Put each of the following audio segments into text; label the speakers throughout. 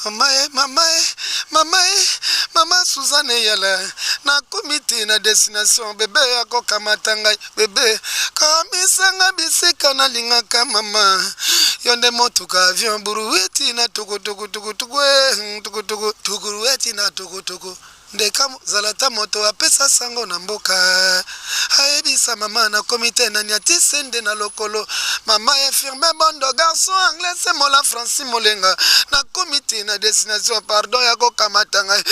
Speaker 1: Mama e, mama e, mama e, mama Suzanne Yala, nakomi te na destination, bebe akokamata ngai, bebe kamisa ngai bisika nalingaka mama, yo nde motuka avion buruweti na tukutukutukutuku eh, tukutuku tukuruweti na tukutuku Ndeka zala ata moto apesa sango na mboka ayebisa mama nakomi te nani ati sende na lokolo mama infirme bondo garçon anglais semola francis molenga nakomi te na destination pardon ya kokamata ngai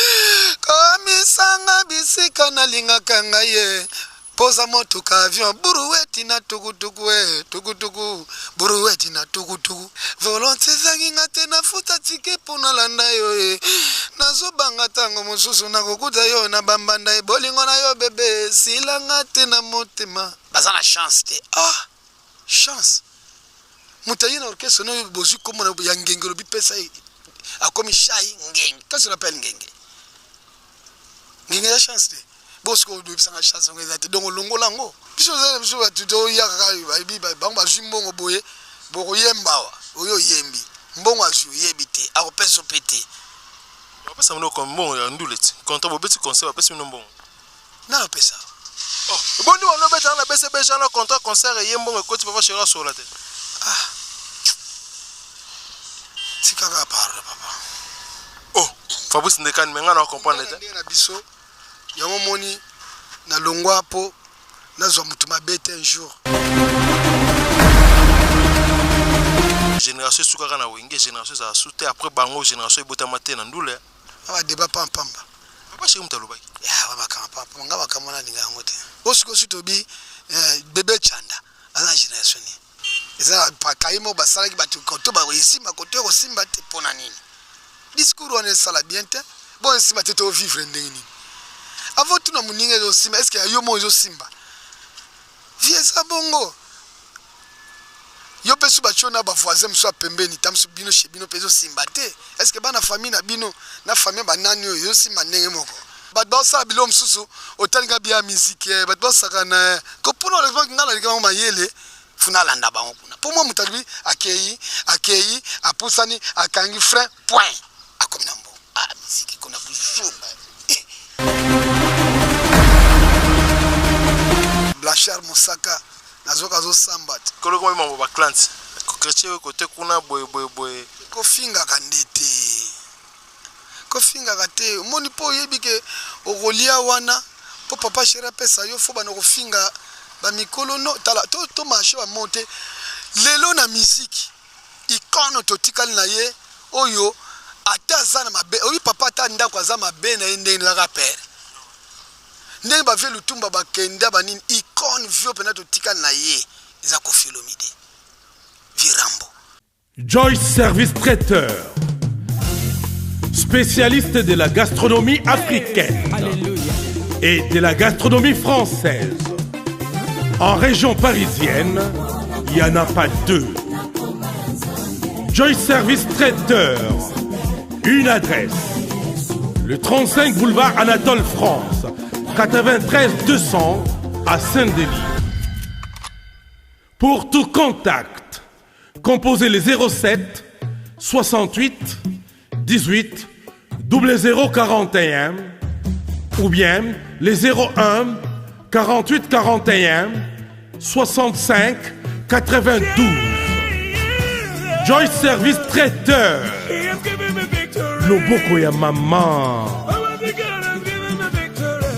Speaker 1: komisanga bisika nalingaka ngai ye Poza motuka avion buruweti na tukutuku eh tukutuku buruweti na tukutuku volonte ezangi nga te nafuta tike mpo nalanda yo eh nazobanga ntango mosusu nakokuta yo na bambanda e bolingo na yo bebe esila nga te na motema baza na chance te ah chance moto aye na orchestre no bozwi kombo na ya ngenge olobi pesa ye akomi shai ngenge kasi on appelle ngenge ngenge eza chance te bo sikoyo oyebisa nga chance yango eza te donc olongola yango biso oza na biso bato toya kaka bayebi bango bazwi mbongo boye bokoyemba awa oyo oyembi mbongo azwi oyebi te akopesa mpe te
Speaker 2: bapesa bino mbongo ya ndule ti contrat bobeti concert bapesi bino mbongo
Speaker 1: nani apesa
Speaker 2: oh bondi bando obetaka na bcbg na contrat concert eye mbongo ekoti papa chéri asola te
Speaker 1: ah tika kaka parle papa
Speaker 2: oh fabrice ndekani me ngai na comprendre te
Speaker 1: na biso yango moni nalongwa mpo nazwa moto mabe te un jour
Speaker 2: génération esukaka na wenge génération ezala su te après bango génération ebotama te na ndule
Speaker 1: ba débat pampamba
Speaker 2: papa chéri moto alobaki
Speaker 1: ya ba makambo pampamba nga makambo nalinga yango te osikosi tobi eh, bebe chanda aza na génération nini eza pakaye moko basalaki bato koto esimba koto ekosimba te mpo na nini discours wana esala bien te bon esimba te tovivre ndenge nini avant tuna moninga ezosimba estce ya yo moko ezosimba vie eza bongo yo mpe su batio na bavoisin mosusu ya pembeni ta mosusu bino chez bino mpe ezosimba te estce bana famille na bino na famille banani oyo ezosimba ndenge moko bato basala biloko mosusu otalinga bia miziki bato basakana kopona ngai nalinga bango mayele funa alanda bango kuna mpo mwa moto alobi akei akei apusani akangi frein point akomi na mbongo ah, miziki kuna buzoba eh. Blanchard Mosaka nazoka azosamba te
Speaker 2: koloko mambo ba clans chrétien kote kuna boye boye boye
Speaker 1: kofingaka nde te Kofingaka te omoni po oyebi ke okolia wana po papa cheri apesa yo fo banda kofinga ba mikolo no tala to to marche ba mot te lelo na musique icone totikali na ye oyo ata aza na mabe oyebi papa ata ndako aza mabe na ye ndenge ezalaka pere ndenge ba vieux lutumba bakenda ba nini icone vieux pena totikali na ye eza Koffi Olomide vieux Rambo.
Speaker 3: Joyce Service Traiteur, spécialiste de la gastronomie africaine et de la gastronomie française. En région parisienne, il n'y en a pas deux. Joyce Service Traiteur, une adresse. Le 35 boulevard Anatole France, 93 200 à Saint-Denis. Pour tout contact, composez les 07 68 18 0041 ou bien les 01 48 41 65 92. Joy Service Traiteur. Loboko ya maman.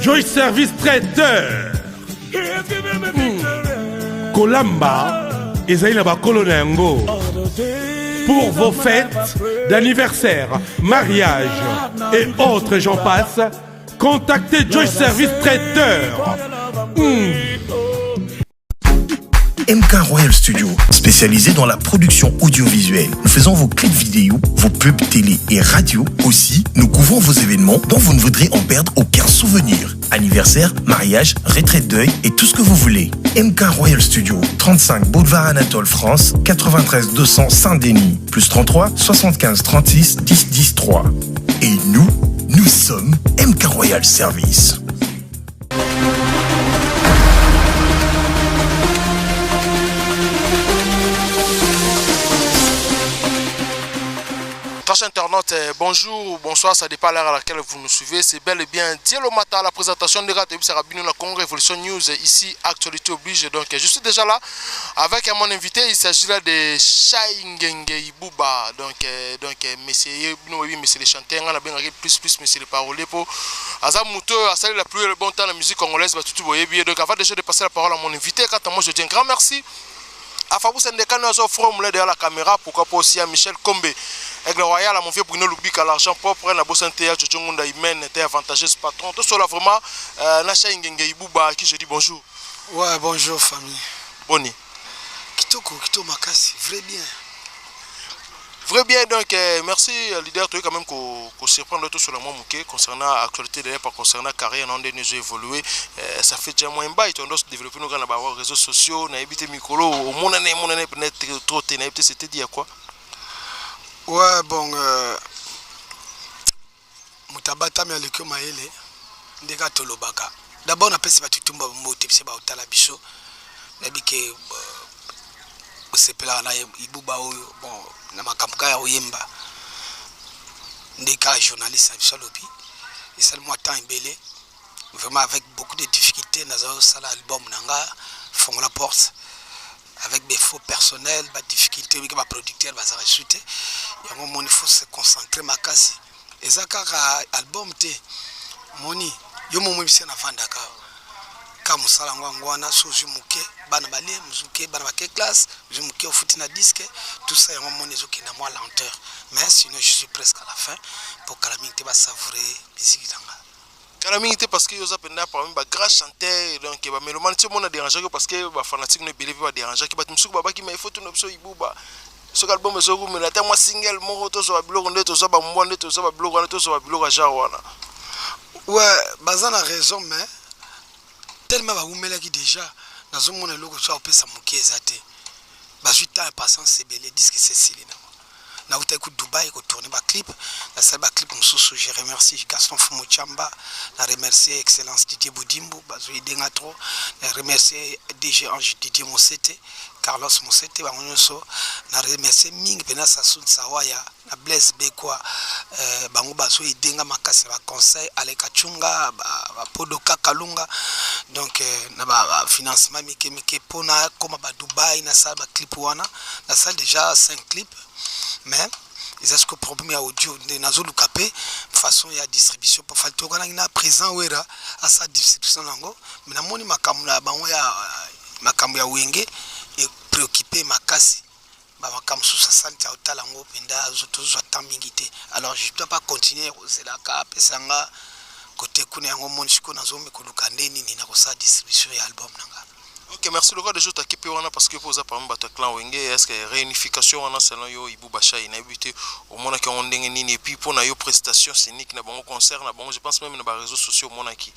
Speaker 3: Joy Service Traiteur. Hmm. Kolamba ezali na bakolo na yango. Pour vos fêtes d'anniversaire, mariage et autres, j'en passe, contactez Joy Service Traiteur. Hmm.
Speaker 4: MK Royal Studio, spécialisé dans la production audiovisuelle. Nous faisons vos clips vidéo, vos pubs télé et radio. Aussi, nous couvrons vos événements dont vous ne voudrez en perdre aucun souvenir. Anniversaire, mariage, retraite deuil et tout ce que vous voulez. MK Royal Studio, 35 Boulevard Anatole France, 93 200 Saint-Denis, plus 33 75 36 10 10 3. Et nous, nous sommes MK Royal Service.
Speaker 2: Très chers internautes, bonjour ou bonsoir, ça dépend de l'heure à laquelle vous nous suivez. C'est bel et bien Dielo Mata, la présentation de Radio Sarabino, la Congo Révolution News, ici, actualité oblige. Donc, je suis déjà là avec mon invité, il s'agit là de Shai Ngenge Ibuba. Donc, monsieur, nous, oui, monsieur le chanteur, on a bien plus, plus, monsieur le parolier pour Aza Mouto, Asali la pluie, le bon temps, la musique congolaise, bah, tout, tout, bien. Donc, avant déjà de passer la parole à mon invité, quant à moi, je dis un grand merci à Fabrice Ndekano azo from là derrière la caméra, pourquoi pas aussi à Michel Kombe, Aigle Royal, à mon vieux Bruno Lubika, l'argent propre, na Bossante, Jojo Ngunda Imen, était avantageuse patron. Tout cela vraiment, Nacha Ngenge Ibuba, à qui je dis bonjour.
Speaker 1: Ouais, bonjour famille.
Speaker 2: Boni.
Speaker 1: Kitoko, kitoko makasi, vrai bien.
Speaker 2: Vrai bien, donc merci leader, tu quand même qu'on surprendre tout sur le moke concernant l'actualité de l'époque, concernant carrière, non, nous évolué, ça fait déjà moins bail, on doit se développer nous dans les réseaux sociaux, on a évité micro, au mon année, mon année peut-être trop, on a évité, c'était dit à quoi?
Speaker 1: Ouais, bon, mutabata mi aleki mayele ndeka tolobaka. D'abord napesi bato tumba mbote bise baotala biso, nayebi ke osepelaka na Ibuba oyo, bon, na makambo kaka ya koyemba nde kaka journaliste na biso alobi esali mwa temps ebele, vraiment avec beaucoup de difficultés naza kosala album na nga Fongola Porte, avec des faux personnels, badifficulté oyebiki baproducteur bazalaka esu te. Yango moni faut se concentrer makasi, eza kaka album te. Moni yo momo ebisi navandaka ka mosala yango, yango wana so ozwi moke, bana balie, moke bana bake classe, ozwi moke ofuti na disque, tout ça. Yango moni ezokenda mwa lenteur, mais sinon je suis presque à la fin po kala mingi te basavourer musique na nga.
Speaker 2: Kala mingi te, parce que yoza mpenza parmi bagrand chanteur, donc bamélomane ti omona dérangeaki, parce que bafanatique no ebele mpe badérangeaki bato mosuku babaki, mais il faut tuna biso Ibuba soki album ezokumela ata mwa single moko, tozwa babiloko nde tozwa bambwa nde tozwa babiloko wana, tozwa babiloko ya genre wana.
Speaker 1: Ouais, baza na raison, mais tellement bawumelaki déjà, nazomona eloko so akopesa moke eza te. Bazwi temps ya patience ebele, disque esesili nango. Nautaki ku Dubai kotourner baclip, nasali baclip mosusu. Je remercie Gaston Fumu Chamba, na remercie Excellence Didier Budimbu, bazwi edenga trop, na remercie DG Ange Didier Mosete, Carlos Mosete, bango nyonso na remercie mingi mpena, Sasun Sawaya na Blaise Bekwa, bango bazwi edenga makasi na baconseil, Aleka Chunga, bapodoka Kalunga, donc na bafinancement mike mike mpona koma badubai. Nasala baclip wana, nasali déjà 5 clip, mais eza sikoyo problème ya audio nde nazoluka mpe façon ya distribution po fali toyokanaki na président Wera asala distribution nango, mais namoni makambo na bango ya makambo ya Wenge epréoccupe makasi, bamakambo mosusu asali ti aotala yango mpenza, tozwa temps mingi te. Alors je dois pas continuer kozelaka apesanga kote kuna. Yango moni sikoyo nazomi koluka nde nini na kosala distribution ya album na nga.
Speaker 2: Ok, merci. Lokola déjà otaki mpe wana, parce que mpo oza parmi bato ya clan Wenge, est ce que réunification wana, selon yo Ibuba Shai, nayebi te omonaki yango ndenge nini? Et puis mpo na yo prestation scénique na bango, concert na bango, je pense même na baréseaux sociaux omonaki,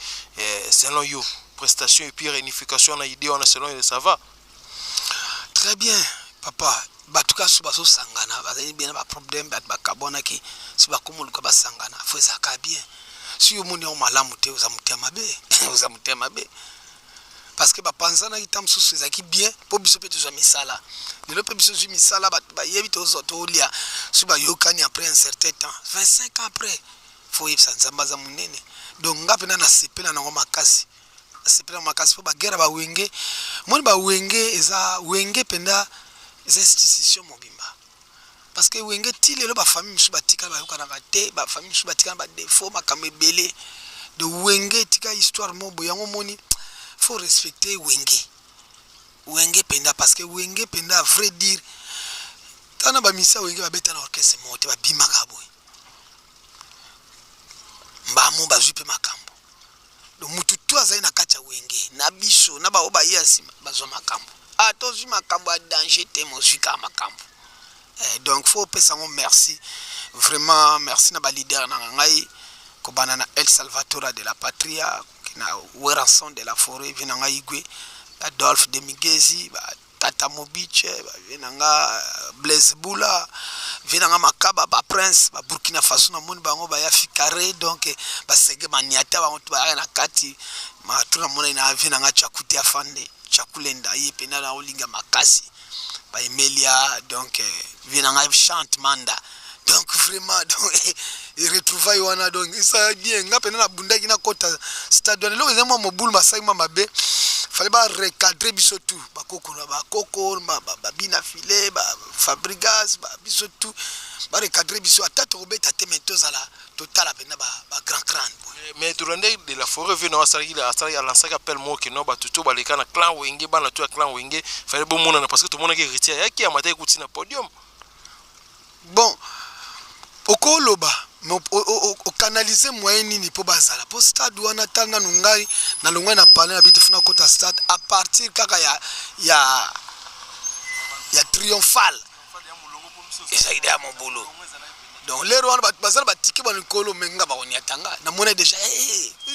Speaker 2: selon yo prestation et puis réunification na idée wana, selon yo ça va?
Speaker 1: Très bien papa. Bato kaka so bazosangana, bazali bien na baproblème, bato bakabwanaki so bakomoluka basangana, faut ezalaka bien. Soki omoni yango malamu te, oza motema mabe, oza motema mabe, parce que bapanzanaki ta mosusu ezalaki bien mpo biso mpe tozwa misala. Lelo mpe biso ozwi misala, bato bayebi tozwa tolia. Soki bayokani après un certain temps, 25 ans après, faut oyebisa Nzambe aza monene. Donc nga mpena nasepela nango makasi, nasepela makasi mpo baguerre ya bawenge, moni bawenge eza wenge mpenza, eza institution mobimba, parce que Wenge ti lelo bafamille mosusu batikala bayokanaka te, bafamille mosusu batikala badéfaut, makambo ebele de Wenge etika histoire mo boye. Yango moni faut respecter Wenge, Wenge mpenza, parce que Wenge mpenza, à vrai dire, tana bamisa Wenge babeta na orchestre moko te, babimaka boye mbamo bazwi mpe makambo. Donc mutu tu azali na kati ya Wenge na biso na baoyo baye ya nsima bazwa makambo, ah, tozwi makambo ya danger te, mozwi kaka makambo. Donc faut opesa yango merci, vraiment merci na baleader na ngai, kobanda na El Salvatora de la Patria na Werrason de la Forêt, vie na ngai Igwe Adolphe de Migezi, Tata Mobiche, vie na nga Blaise Bula, vie na nga Makaba, baprince Baburkina Faso, namoni bango baya fikare, donc basege maniata bango to bayaka na kati matu. Namoni na vie na nga Tshakute, afande Tchakulenda, ye mpena na olinga makasi, baemelia, donc vie na ngai Chante Manda. Donc Donc vraiment, donc retrouvaille wana, donc esala bien. Nga mpena nabundaki nakota stade wana. Eloko eza mwa mobulu, basali mwa mabe, fallait barecadrer biso tout, bakoko na bakoko, babina file, bafabrigas, biso tout, barecadrer biso. Ata tokobeta te, mais tozala totala mpena bagrand crâne.
Speaker 2: Mais tolande de la forêt ve na asalaki, asalaki, alansaki appel moko ke no, bato to baleka na clan Wenge, bana to ya clan Wenge, fallait bomonana, parce que tomonaki Héritier ayaki, amataki kuti na podium.
Speaker 1: Bon, okoloba, mais ocanaliser moyen nini mpo bazala mpo stade wana? Tala nanu, ngai nalongwai na palais na biso, funa kota stade à partir kaka ya triomphal, ezalaki ya mobulu. Donc lero wana bato baza na batike ba likolo, me nga bakoniata nga. Namona déjà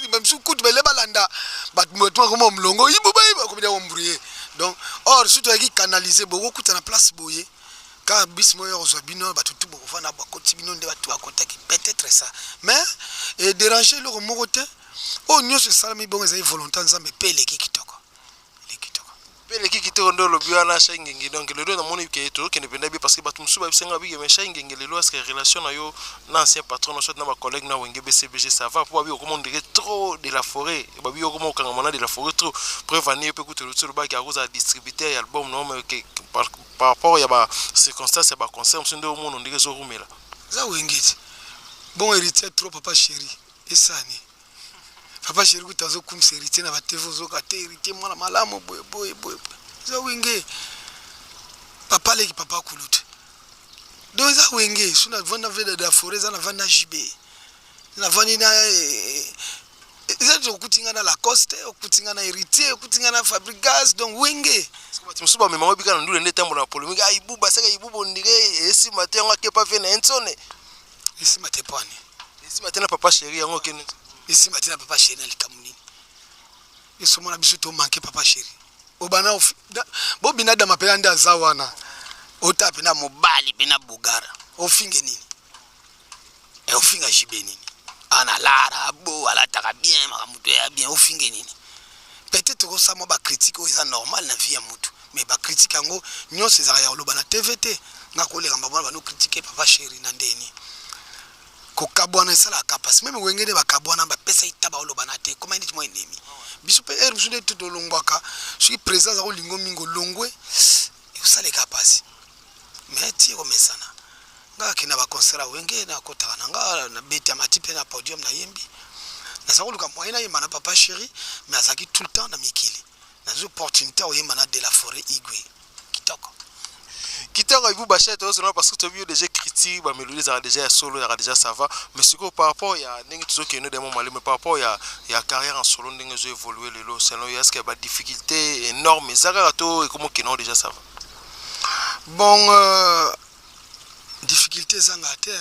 Speaker 1: bamisu kutu bele balanda bato, bato bakoma molongo, ibo bayiba bakomi embrouillé. Donc or surtout ayaki canaliser, bokokuta na place boye kaka bisi moko ya kozwa bino, bato tu bokovanda, bakoti bino nde bato bakotaki. Peut-être ça, mais edéranger eloko moko te. Oyo nyonso esalami bongo ezali volonté ya Nzambe, mpe eleki kitoko, eleki kitoko.
Speaker 2: Mpe eleki kitoko nde olobi wana, Shai Ngenge. Donc lelo namoni ke tozokende mpenza bien, parce que bato mosusu babisenga babike. Mais Shai Ngenge, lelo est-ce relation na yo na ancien patron na soit na bacollègue na Wenge BCBG, ça va? Mpo babi okoma ondire trop de la forêt, babi okoma okangama na de la forêt trop. Preuve ani, yo mpe kutu loti olobaki akozala distributeur ya album no, mais par rapport ya bacirconstance ya baconcert mosusu nde omona ondire ezorumela.
Speaker 1: Eza Wenge ti bon, Héritier trop, papa chéri esani, papa chéri kuta azokumisa Héritier na batv, ozoka te Héritier mwana malamu, boye boye boye boye. Eza Wenge, papa aleki papa kulutu. Donc eza Wenge. So navandi na vieux de la forêt, eza navandi na JB, navandi na eza okuti nga na Lacoste, okuti nga na Héritier, okuti nga na Fabrigas. Donc Wenge.
Speaker 2: Bato mosusu bamemaka bika na ndule nde etambola na polémique. Ah, Ibuba seka Ibuba ondire esimba te, yango akepa ve na ye ntsone.
Speaker 1: Esimba te po ani?
Speaker 2: Esimba te na papa chéri, yango okende.
Speaker 1: Esimba te na papa chéri na likambo nini? Esomona biso tomanke papa chéri, obana bobina dama mpena nde aza wana, ota mpena mobali mpena bogara, ofinge nini? Ofinga jibe nini? Ana lara bo alataka bien, makambo to ya bien, ofinge nini? Peut-être okosala mwa bacritique oyo eza normal na vie ya motu, mais bacritique yango nyonso ezalaka ya koloba na TV te. Nga koleka mbabona bano critique papa chéri na ndeni kokabwana esalaka mpasi. Même Wenge nde bakabwana, bapesa ita baolobana te, koma neti mwa ennemi. Biso mpe ere mosusu nde tolongwaka, soki président aza kolingo mingi, olongwe, ekosaleka mpasi. Mais ti ekomesana, nga akende na baconcert ya Wenge, nakotaka na nga, nabeti ya mati mpe na podium, nayembi. Naza koluka moyen nayemba na papa chéri, mais azalaki tout le temps na mikili. Nazwi opportunité oyemba na de la forêt igwe, kitoko.
Speaker 2: Kitoko. Ibuba Shai, tozosona parce que toyebi yo déjà critique, bamélodie ezalaka déjà ya solo, ezalaka déjà, ça va. Mais sikoyo par rapport ya ndenge tozokende demo maleme, par rapport ya carrière en solo, ndenge ezo évolue lelo, selon yo, est ce que badifficulté énorme eza kaka to ekomokende déjà, ça va?
Speaker 1: Bon, difficulté ezanga te,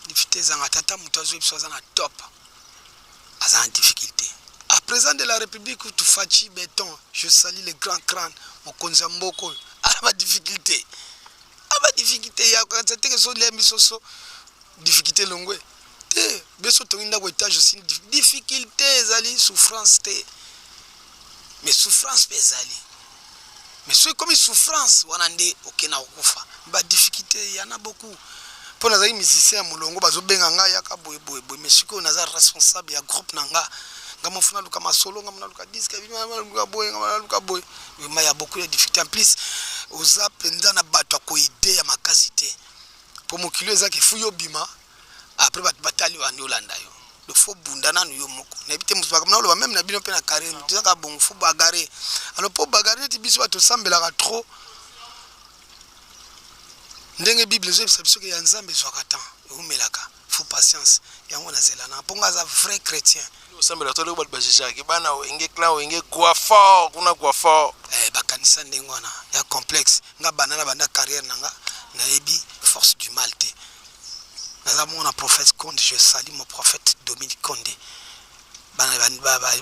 Speaker 1: difficulté ezanga te. Ata moto azwi biso aza na top, aza na difficulté. A président de la République kutu, Fatshi Béton, je salue le grand crâne, mokonzi ya mboka oyo, ala badifficulté, ala badifficulté ya kanisa teke so lembi soso difficulté elongwe te. Biso tongi ndako étage aussi, difficulté ezali, souffrance te, mais souffrance mpe ezali. Mais soki ekomi souffrance wana nde okenda kokufa. Badifficulté yana beaucoup, mpo nazalaki musicien ya molongo, bazobenga ngai yaka boye boye boye. Mais sikoyo naza responsable ya groupe na nga, nga mofu naluka masolo, nga naluka disque, naluka boye, nga naluka boye. Ma ya beaucoup ya difficulté. En plus oza mpenza na bato ya koaider ya makasi te, mpo mokili ezaki fu yo bima, après bato batali bandi olanda yo. Le faut bunda nanu yo moko. Nayebi te mosu makambo naoloba, même na bino mpe na carrière tozaka bongo, faut bagarre. Alors mpo bagarre neti biso bato tosambelaka trop, ndenge Bible ezoyebisa biso ke ya Nzambe ezwaka temps, eumelaka, faut patience. Yango nazela na mpo nga aza vrai chrétien.
Speaker 2: Osambela to leko bato bajejaki bana Wenge, clan Wenge gwa fort kuna, gwa fort.
Speaker 1: Bakanisa ndenge wana ya complexe. Nga banda na banda carrière na nga, nayebi force du mal te. Naza mona prophète Conde, je salue mon prophète Dominique Conde, bana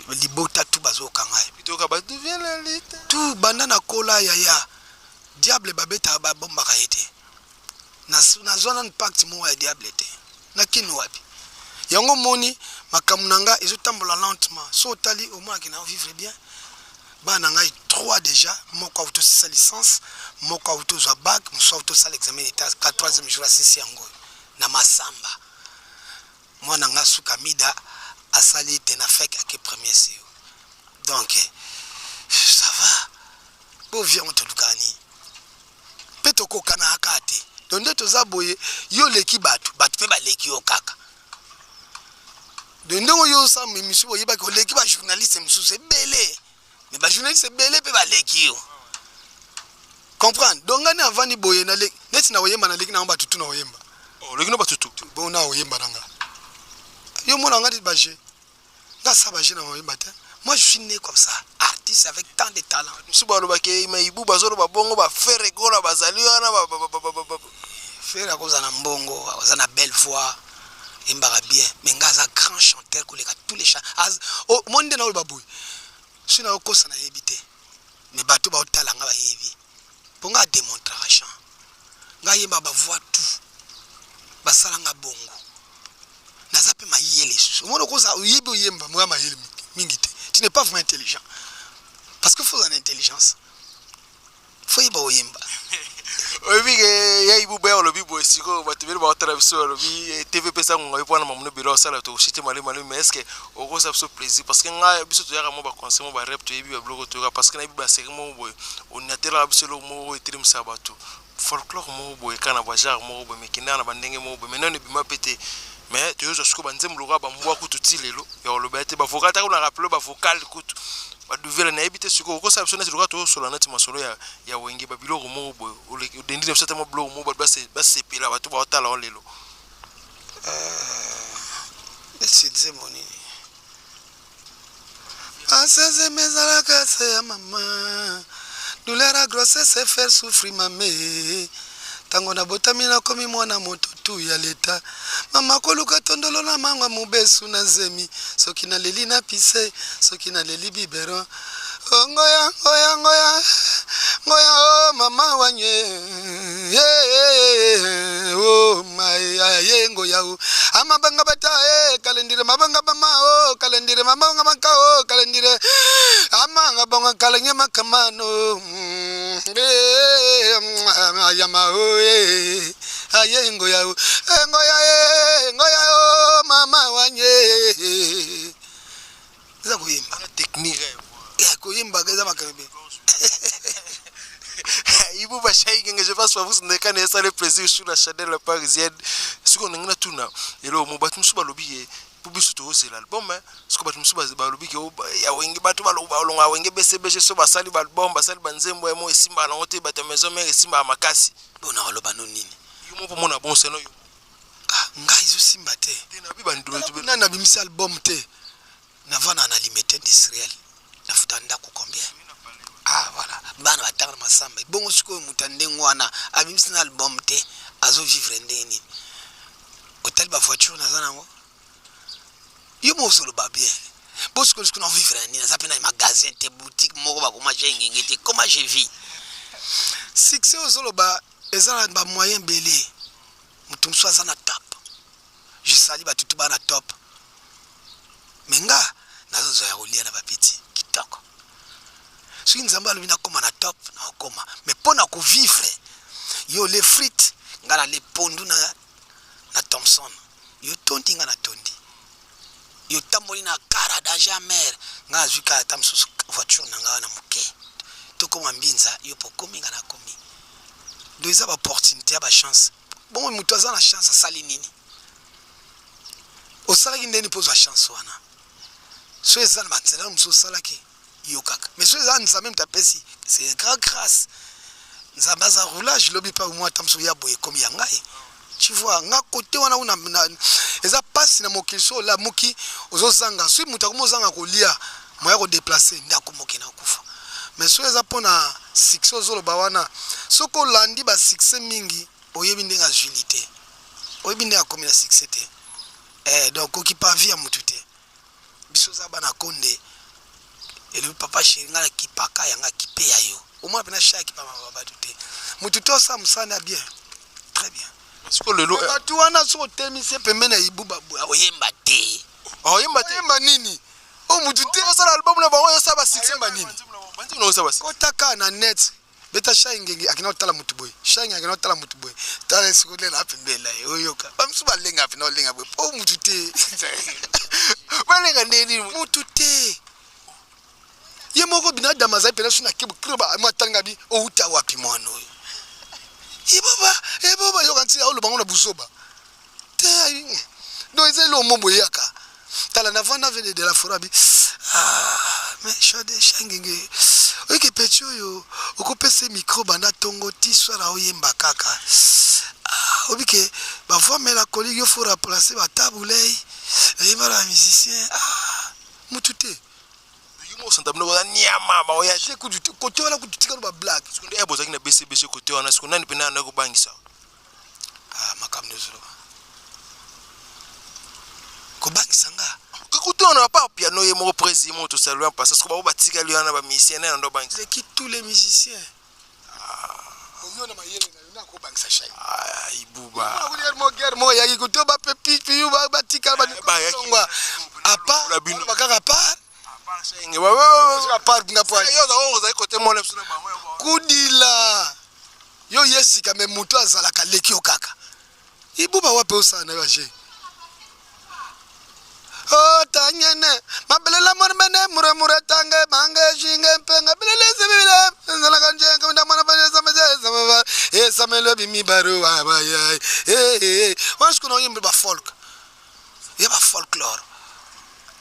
Speaker 1: libota tu bazokanga ye.
Speaker 2: Toyoka badevient la lite.
Speaker 1: Tu banda na kola yaya diable babetaka, babombaka ye te. Nazwa nanu pacte moko ya diable te. Nakini wapi? Yango moni makambo na nga ezotambola lentement. So otali, omonaki na vivre bien. Bana na ngai 3 déjà, moko autosisa licence. Moko auti ozwa bac, mosusu auti osala examen d'etat, ka troisième jour asisi yango oyo na Masamba. Mwana nga suka Mida asali tenafec ake premier CO. Donc ça va. Bo vie yango tolukaka nini? Mpe tokokanaka kaka te. Donc nde toza boye, yo oleki bato, bato mpe baleki yo kaka. Donc ndenge oyo osala emission oyebaki oleki ba journaliste mosusu ebele. Mais ba journaliste ebele mpe baleki yo. Comprendre? Donc nga nde avandi boye na neti na oyemba naleki na bato tu na oyemba.
Speaker 2: Oh, oleki na bato tu.
Speaker 1: Bon na oyemba na nga. Yo mona nga ba jeu. Nga sa ba jeu na oyemba te. Moi je suis né comme ça, artiste avec tant de talent.
Speaker 2: Mosusu balobaki mais Ibu bazoloba bongo ba Ferre Gola bazali wana ba ba ba ba ba.
Speaker 1: Ferre akozala na mbongo, aza na belle voix, yembaka bien, mais nga aza grand chanteur koleka tous les chants. Oh, moi nde na oloba boye. Soki nakokosa nayebi te. Mais bato baotala nga bayebi. Po nga ademontraka chant. Nga yemba ba voix tout. Basala nga bongo. Naza pe mayele susu. Omona okoza oyebi oyemba moya mayele mingi te. Tu n'es pas vraiment intelligent. Parce que faut une intelligence. Faut yeba oyemba.
Speaker 2: Oyebi ke ya Ibuba ya olobi boye sikoyo bato ebele baotala biso balobi eh, TV epesa ngonga yo mpona mamono ebele osala tokoshite malemi malemi, mais est ce que okosala biso plaisir? Parce que ngai biso toyaka mwa baconseil mwa barep, toyebi babiloko toyoka, parce que nayebi baseri moko boye oniatelaka biso eloko moko oyo etelemisaka bato, folklore moko boye kaka na bagenre moko boye mekendaka na bandenge moko boye, mais nano ebima mpe te. Mais toyozwa sikoyo banzembo lokola bambwa kutu ti lelo ya koloba te, bavocal taka na rappele bavocal kutu baduvela nayebi te. Sikoyo okosala biso neti lokola toyosola neti masolo ya Wenge, babiloko moko boye odendi na biso ata mwa biloko moko bato basepela, bato baotala o lelo.
Speaker 1: Neti nzembo nini? Asezeme ezalaka se ya mama, douleur ya grossesse faire souffrir mame. Ntango nabotami nakomi mwana moto tu ya leta, mama koluka tondolo na mangwa mobesu na zemi, soki naleli na pise, soki naleli biberon. Oh, ngoya ngoya ngoya ngoya, oh mama wanye, oh my ye ngoya, oh amabanga bata e kalendire mabanga bama, oh kalendire mabanga maka, oh kalendire amanga bonga kalenge makamano ayama, oh aye ngoya, oh ngoya, ngoya, oh mama wanye. Eza koyemba.
Speaker 2: Technique.
Speaker 1: Ya koyembaka eza makambo ebele.
Speaker 2: Ibuba Shaigenge, je pense Fabrice Ndekane esala plaisir sur la chandelle parisienne. Sikoyo ndenge natuna eloko mo, bato mosusu balobi ye mpo biso tozela album, sikoyo bato mosusu balobi ke ya Wenge, bato balonga ya Wenge BCBG, so basali baalbum, basali banzembo ya mo esimbaka nango te, bato ya Maison Mère esimbaka makasi.
Speaker 1: Bona oloba no nini?
Speaker 2: Yo mo mpo mona bon seno yo.
Speaker 1: Ah, ngai ezosimba te.
Speaker 2: Te na bi bandu.
Speaker 1: Nani nabimisi album te? Navanda na Limete Industriel, nafuta ndako combien? Ah voilà, bana batanga na Masamba. Bongo sikoyo moto ya ndenge wana abimisi na album te, azovivre ndenge nini? Otali bavoiture naza nango, yo moko ozoloba bien. Bo sikoyo sikoyo na vivre na nini? Naza mpe na magasin te, boutique moko bakoma je ngenge te. Comment je vis? Succès ozoloba eza na bamoyen ebele. Moto mosusu aza na top, je sali bato tu baa na top, me nga nazozwa ya kolia na bapeti kitoko. Soki Nzambe alobi nakóma na top, nakokóma. Mais mpo na kovivre, yo le frite, nga na le pondu na Thomson, yo tondi, nga na tondi. Yo tamboli na kara danger mer, nga nazwi kaka ata mosusu voiture na nga wana moke, tokóma Mbinza, yo mpo okomi, nga nakomi. Donc eza baopportunité ya bachance. Bongo moto aza na chance asali nini? Osalaki ndeni mpo ozwa chance wana? So eza na banzela mosusu osalaki yo kaka, mais so eza Nzambe moto apesi, c'est grand grâce. Nzambe aza roulage, lobi mpe mwa ata mosusu ya boye ekomi ya ngai. Tu vois, nga kote wana una eza mpasi na mokili. So olamuki ozozanga, soki moto akomi ozanga kolia, moya kodéplacer nde akomoke na kufa. Mais soki eza mpona succès ozoloba wana, soki olandi basuccès mingi, oyebi ndenge azwili te, oyebi ndenge akomi na succès te. Donc okipa vie ya motu te. Biso oza bana konde, elobi papa chéri, ngai nakipaka yanga, akipe ya yo. Omona mpena sha akipa bato te. Motu te osala mosala na bien, très bien.
Speaker 2: Sikoyo lelo
Speaker 1: bato wana soki otemisi pembeni ya Ibuba boye, akoyemba te.
Speaker 2: Oyemba te.
Speaker 1: Oyemba nini? O mutu te.
Speaker 2: Osala album na bango, osala basuccès.
Speaker 1: Ayemba nini?
Speaker 2: Banzembo na osala basuccès.
Speaker 1: Kotaka na net. Beta Shai Ngenge akenda kotala mutu boye. Shai Ngenge akenda kotala mutu boye. Tala sikoyo lela pembeni na ye oyoka. Ba misusu balenga pena olenga boye po mutu te.
Speaker 2: Balenga nde nini?
Speaker 1: Mutu te. Ye moko binadamu azali pena su na kebu kro ba mwa tanga bi outa wapi mwana oyo. Ebaba ebaba yoka ntina oloba ngo na buzoba. Te donc eza eloko moko boye eyaka. Tala na vanda vene de la forêt abi ah mais Shade Shangenge oyeke petit oyo okopesa ye micro banda tongo ti soir aoyemba kaka ah obike ba voix mélancolique yo faut remplacer ba Tabu Ley eyemba na musicien ah mutu te.
Speaker 2: Yo moko santa bino boza niama baoya
Speaker 1: te kutu te kote wana kutu tika no ba blague.
Speaker 2: Sikoyo nde bozalaki na BCBG kote wana sikoyo nani pena andaki kobangisa?
Speaker 1: Ah makambo nde ozoloba. Kobangisa nga?
Speaker 2: Kote wana à part piano ye moko presi ye moko to saluer en passant sikoyo bango batikali wana ba musiciens nani ando abangisa?
Speaker 1: Leki tous les musiciens. Ah. Yo na mayele na yo na kobangisa shai.
Speaker 2: Ah ibuba.
Speaker 1: Guerre moko eyaki kote ba pepi piyu batikala ba longwa. À part ba kaka à part. Kudila yo ye sika me moto azalaka leki yo kaka ibuba wapi osala na yo age otanyene oh, mabelela mormene muremure tange bange jinge mpenga bilele zibile nzalaka njenga ndamwana panyesamejezamaba esamelo bimibaru abayai wana sikoyo naoyembe bafolk ya ba folklore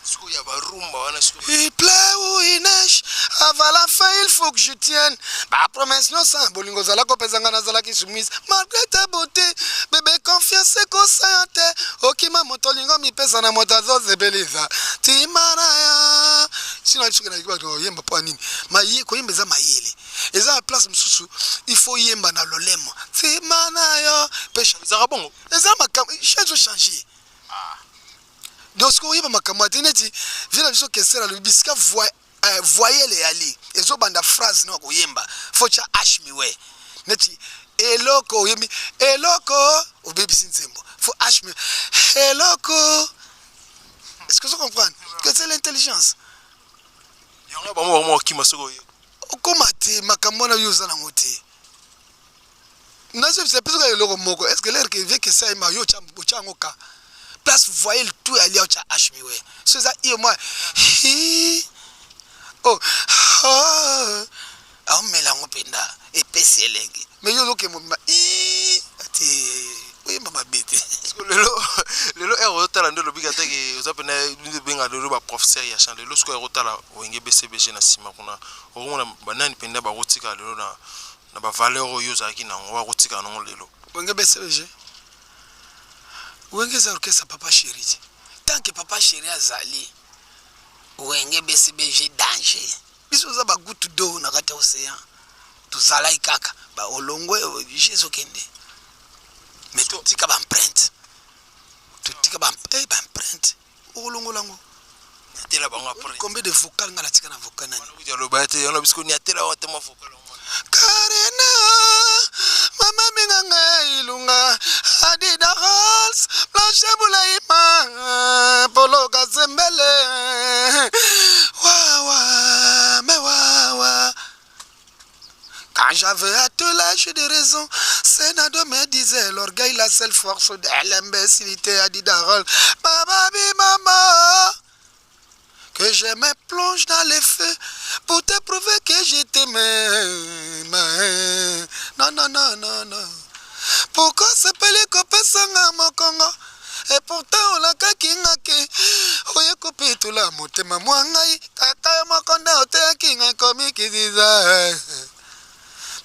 Speaker 2: sikoyo ya ba rumba wana sikoyo
Speaker 1: il pleut ou il neige avant la fin il faut que je tienne ba promesse nyonso bolingo ozala kopesa nga nazalaki soumise malgré ta beauté bebe confiance ekosa yo te okima moto olingo mipesa na moto azosepelisa timaraya sino soki nayaki bato koyemba mpo ya nini maye koyemba eza mayele eza na place mosusu il faut yemba na lolemo tima na yo mpe
Speaker 2: ezalaka bongo
Speaker 1: eza makambo ezo changer donc soki oyeba makambo ya te neti vie na biso kester alobi bisika eh, voyelle eyali ezobanda phrase na koyemba fo tya h miwe neti eloko oyembi eloko obebisi nzembo fo h miwe eloko est-ce que vous comprendre que c'est l'intelligence
Speaker 2: yango bango bango okima soki oye
Speaker 1: okoma te makambo wana yo oza nango te Nazo bisa biso kaka eloko moko est ce que l'heure que vieux Kessa ayemba yo otya otya yango ka place voyelle tout ya lia otya h miwe so eza i moi hi oh oh aomela yango mpenza epesi elengi mais yo ozokende mobimba i ate oyemba mabe te
Speaker 2: lelo lelo heure ozotala nde olobiki ateke oza mpena benga lelo baprofesseur ya chant lelo sikoyo akotala wenge bcbg na nsima kuna okomona banani mpenza bakotika lelo na na ba valeur oyo ozalaki na yango akotika nango lelo.
Speaker 1: Wenge BCBG Wenge eza orchestre papa chéri te tant que papa chéri azali Wenge BCBG danger biso oza ba goutte d'eau na kati ya océan tozalaki kaka ba olongwe je ezokende mais totika ba empreinte totika ba eh, ba empreinte okolongola yango
Speaker 2: Niatela bango après.
Speaker 1: Combien de vocal nga natika na vocal nani?
Speaker 2: Wana aloba te yana bisko niatela bango te mwa vocal.
Speaker 1: Karina mama minganga ilunga Adida Rolls Blanche Bulaima Polo Kazembele Wawa me wawa Quand j'avais à tout l'âge de raison, Senado me disait l'orgueil la seule force de l'imbécilité a dit Darol. Baba maman, que je me plonge dans les feux pour te prouver que je t'aimais. Non, non, non, non, non. Pourquoi sepeli kopesa nga mokongo et pourtant olakaki nga ke oye kopetula motema mwa ngai kaka yo moko nde oteyaki ngai komikitisa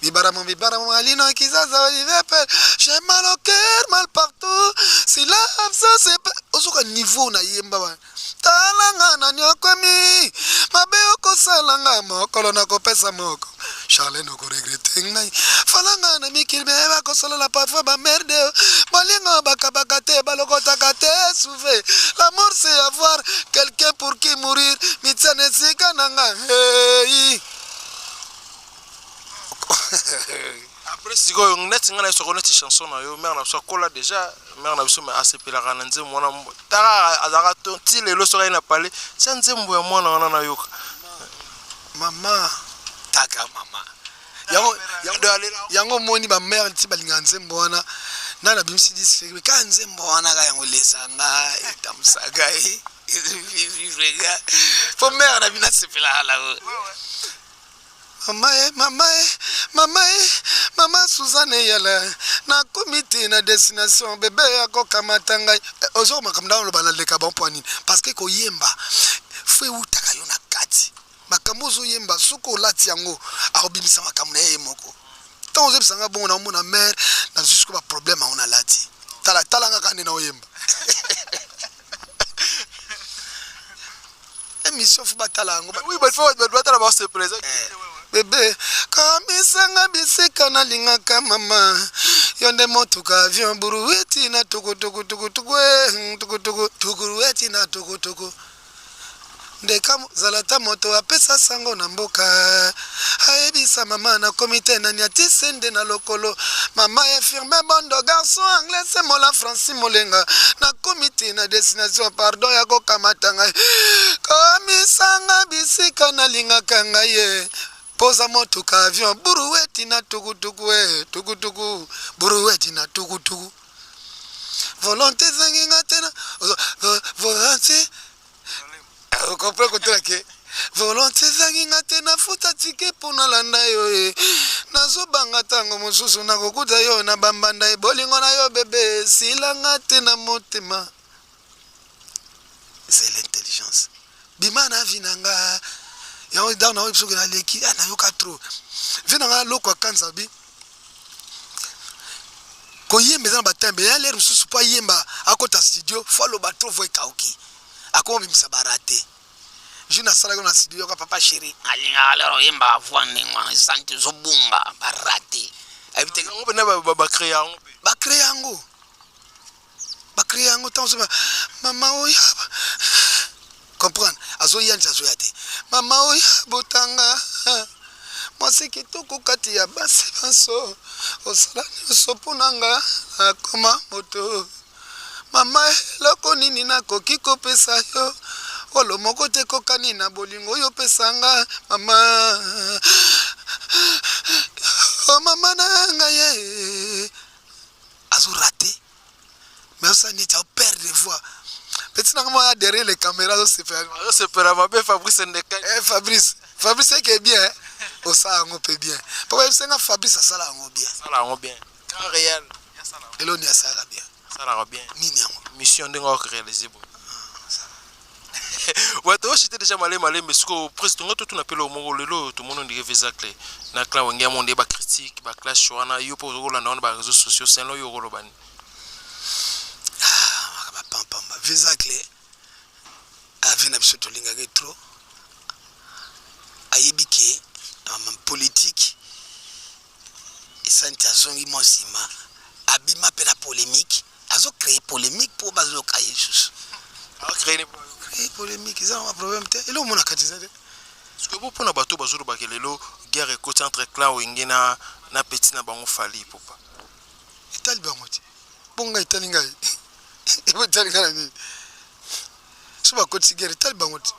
Speaker 1: Bibaramo, bibaramo, alino, kizaza, olivier, père. J'ai mal au cœur, mal partout. Si l'absence est... Ozoka niveau na yemba wana. Tala nga na nyokwami. Mabe okosala nga mokolo nakopesa moko. Charlène okoregrete ngai. Fala nga na mikili me bakosolola parfois ba merde. Bolingo bakabaka te balokotaka te souve. L'amour c'est avoir quelqu'un pour qui mourir. Mitia na esika na nga. Hey.
Speaker 2: Après sikoyo neti ngai na soko neti chanson na yo mère na biso akola déjà mère na biso mais asepelaka na nzembo wana tara azalaka to ti lelo soki aye na palais tia nzembo ya mwana wana nayoka
Speaker 1: mama taka mama. Yango yango omoni ba mère ti balingaka nzembo wana. Nani abimisi disque kaka nzembo wana kaka yango elesa nga etambusaka ye vivre nga po mère na bino asepelaka nango. Mama e, mama e, mama e, mama Suzanne Eyala, nakomi te na destination, bebe akokamata ngai. Eh, ozo makambo na oloba na leka bon mpo nini? Parce que koyemba fo ewutaka yo na kati. Makambo ozoyemba soki olati yango akobimisa makambo na ye moko. Ntango ozoyebisa nga bongo naomona mare nazwi sikoyo baproblème yango nalati. Tala tala nga kaka nde naoyemba. Émission fo batala yango.
Speaker 2: Oui, il faut batala ba se présenter.
Speaker 1: Bebe kamisanga bisika nalingaka mama yo nde motuka avion buruweti na tukutukutukutuku tukutuku tukuruweti na tukutuku ndeka zala ta moto apesa sango na mboka ayebisa mama nakomi te nani atise nde na lokolo mama infirme bondo garçon anglais semola Francis Molenga nakomi te na destination pardon ya kokamata ngai komisanga bisika nalingaka ngai ye poza motuka avion buruweti na tukutuku e tukutuku buruweti na tukutuku volonté ezangi nga te na volonté okomprend kotala ke volonté ezangi nga te nafuta tike mpo nalanda yo e nazobanga ntango mosusu nakokuta yo na bambanda e bolingo na yo bebe esilanga te na motema. C'est l'intelligence bima na vi na nga yango ntango nayoki soki naleki nayoka trop vi na nga loko akanza bi koyemba eza na batembe ya lere mosusu mpo ayemba akota studio fo aloba trop vo ekauki akoma bimisa barate jour nasalaki na studio yoka papa chéri alingaka lero oyemba voi ndenge wana esante ezobunga barate ayebi te
Speaker 2: yango mpena bacrée yango
Speaker 1: bacrée yango bacrée yango ntango soba mama oyo comprendre azoya nti azoya te mama oyo botanga mwasi kitoko kati ya basi banso osala nyonso mpo na nga nakoma moto mama eloko nini nakoki kopesa yo olo moko te kokani na bolingo oyo opesa nga mama o mama na ngai ye azorate mais osala neti aoperdre voix petit nanga moko derrière les caméras azosepela
Speaker 2: azosepela mabe Fabrice Ndeka.
Speaker 1: Eh, Fabrice Fabrice eke bien osala yango mpe bien mpo bayebisa nga Fabrice asala yango bien.
Speaker 2: Asala yango bien grand réel.
Speaker 1: Eloni asalaka bien.
Speaker 2: Asalaka bien.
Speaker 1: Nini yango
Speaker 2: mission ndenge akoréalise boye. Ouais, toshite déjà malé malé, mais sikoyo président nga totuna mpe moko lelo tomoni ondire Vezacle na clan Wenge ya monde bacritique baclash wana yo mpo ozokolanda wana baréseaux sociaux selon yo okoloba nini?
Speaker 1: Bapampamba Vezacle ave na biso tolingaki trop ayebi ke politique esanti azongi mwa nsima abima mpe na polémique azocréer polémique mpo bazoyoka ye lisusu
Speaker 2: acréer
Speaker 1: polémique eza na problème te eloko mona kati eza te.
Speaker 2: Sikoyo bo mpona bato bazolobaka lelo guerre ekoti entre clan Wenge na petit na bango Fally Ipupa.
Speaker 1: Etali bango te mpo ngai etali ngai ebo etali ngai na nini so bakotisi guerre etali bango te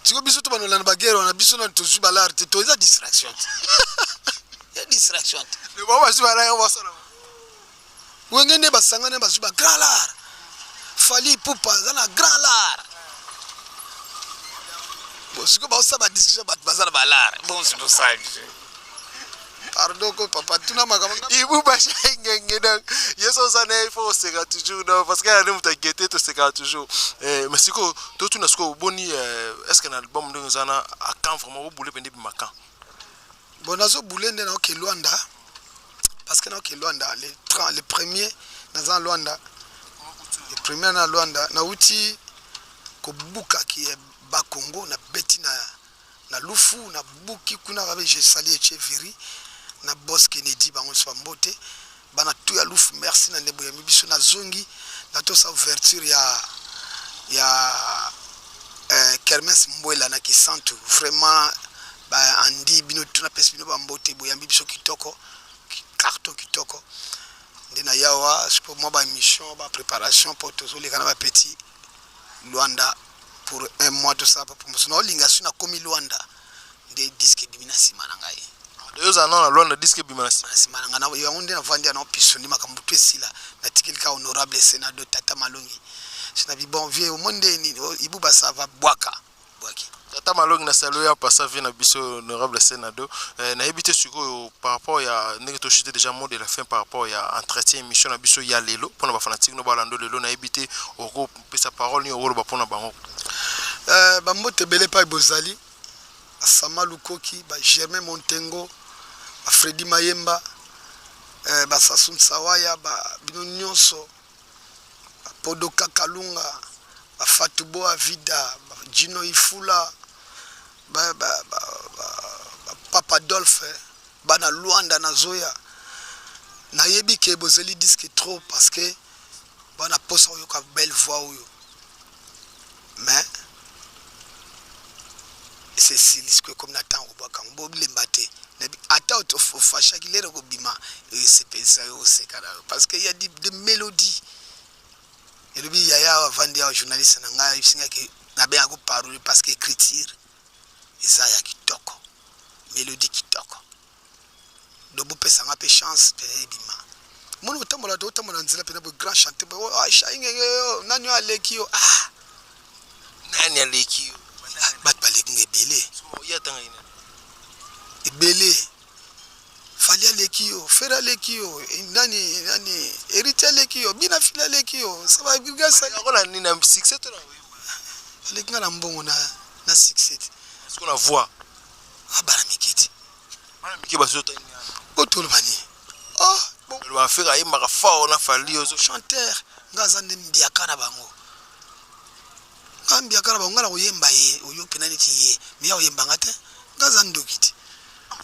Speaker 1: sikoyo biso to banolanda baguerre wana biso nani tozwi balare te to eza distraction te ya distraction te.
Speaker 2: Bango bazwi balare basala.
Speaker 1: Wenge nde basangani bazwi ba grand lare Fally Ipupa aza na grand lare bon sikoyo baosala badiscussion bato baza na balare bon sitosala biso pardon ko papa tuna makambo.
Speaker 2: Ibu Basha Ngenge, donc ye so oza na ye il faut oseka toujours, donc parce que ayande moto agete tosekaka toujours. Mais sikoyo totuna sikoyo boni est ce que na album ndenge oza na akan vraiment obule mpe nde bima kan?
Speaker 1: Bon, nazobule nde naoke Lwanda parce que naoke Lwanda le 30 le premier naza na Lwanda le premier na Lwanda nauti kobukaki Bakongo nabeti na Lufu nabuki kuna babe je sali Echeveri na Boss Kennedy bango nyonso bambote bana tu ya Lufu merci na nde boyambi biso nazongi natosa ouverture ya kermesse Mbwela na Kisantu vraiment baandi bino tuna pesi bino bambote boyambi biso kitoko carton kitoko nde na yawa sikoyo mwa baémission bapréparation mpo tozoleka na bapetit Lwanda pour un mois tosala mpo promotion naolinga so nakomi Lwanda nde disque ebimi na nsima na ngai.
Speaker 2: Yo ozala nano na Luanda, disque ebima na nsima.
Speaker 1: Na nsima na ngai yango nde navandi ya naopiso nde makambo tu esila. Natikeli kaka honorable Senado Tata Malongi. So nabi bon vieux, omoni nde nini, oh, Ibuba ça va, bwaka bwaki.
Speaker 2: Tata Malongi na salu ya pasa vie na biso honorable Senado. Nayebi te sikoyo par rapport ya ndenge to chuter déjà mot de la fin par rapport ya entretien émission na biso ya lelo pona ba fanatique no balando lelo, nayebi te okopesa parole nini okoloba pona bango.
Speaker 1: Bambote ebele epai bozali, Sama Lukoki, ba Germain Montengo, ba Freddy Mayemba, ba Sassou Nsawaya, ba bino nyonso, ba Podoka Kalunga, ba Fatou Boa Vida, ba Gino Ifula, ba Papa Adolphe, bana Luanda nazoya. Nayebi ke bozeli disque trop parce que bana posa oyoka belle voix oyo. Mais esesili sikoyo ekomi na ntango kobwaka yango, bolemba te. Ata ofashaki lere kobima esepelisa yo, oseka na yo parce que ya de mélodie. Elobi yaya avandi awa, journaliste na ngai, ayebisi ngai ke nabengaka parole parce que écriture eza ya kitoko, mélodie kitoko. Donc bopesa nga mpe chance mpe ebima. Moni kotambola, totambola na nzela mpena boye, grand chanteur boye, oh, Shai Ngenge, yo nani oyo aleki yo? Ah,
Speaker 2: nani aleki yo?
Speaker 1: Bato baleki nga ebele.
Speaker 2: Ye atanga ye nani?
Speaker 1: Ebele. Fally aleki yo, Ferre aleki yo, nani nani, Héritier aleki yo, Bina Fili aleki yo. Ça va, grâce à
Speaker 2: Yango na nini, na succès to na
Speaker 1: aleki nga na mbongo na succès te.
Speaker 2: Parce qu'on a voix.
Speaker 1: Ah, bana mike te.
Speaker 2: Bana mike bazota nini?
Speaker 1: Otoloba nini? Oh,
Speaker 2: bon. Loba Ferre ayembaka fort na Fally ozo.
Speaker 1: Chanteur, nga aza nde mbiaka na bango. Nga mbiaka na bango, nga na koyemba ye, oyo pena neti ye, mais ya koyemba nga te. Nga aza ndoki te.